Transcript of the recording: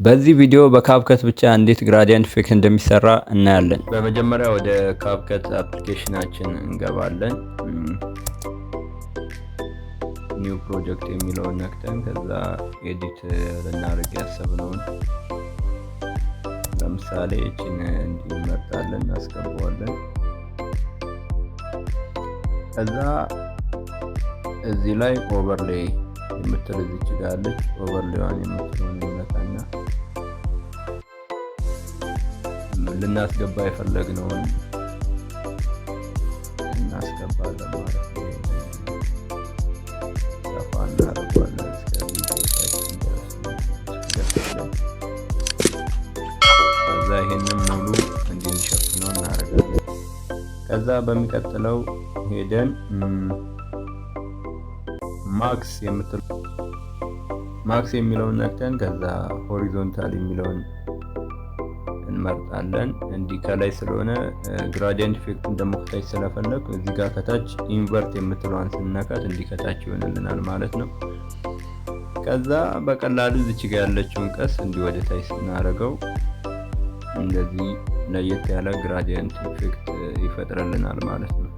በዚህ ቪዲዮ በ CapCut ብቻ እንዴት gradient effect እንደሚሰራ እናያለን። በመጀመሪያ ወደ CapCut application ኣችን እንገባለን። New project የሚለውን ነክተን ከዛ edit ልናደርግ ያሰብነውን፣ ለምሳሌ እችን እንዲመርጣለን እናስገባዋለን። ከዛ እዚህ ላይ overlay የምትል እዚች ጋር አለች። Overlay ዋን የምትለውን እንነካና ልናስገባ የፈለግነውን እናስገባለን ማለት ነው። ሰፋ እናደርገዋለን እስከዚህ ድረስ ደርስ። ከዛ ይሄንን ሙሉ እንዲሸፍነው እናደርጋለን። ከዛ በሚቀጥለው ሄደን ማክስ የሚለውን ነክተን ከዛ horizontal የሚለውን እንመርጣለን። እንዲህ ከላይ ስለሆነ gradient effect ኡን ደግሞ ከታች ስለፈለግ እዚህ ጋር ከታች invert የምትለዋን ስንነካት እንዲህ ከታች ይሆንልናል ማለት ነው። ከዛ በቀላሉ እዚች ጋር ያለችውን ቀስ እንዲህ ወደ ታች ስናደርገው እንደዚህ ለየት ያለ gradient effect ይፈጥርልናል ማለት ነው።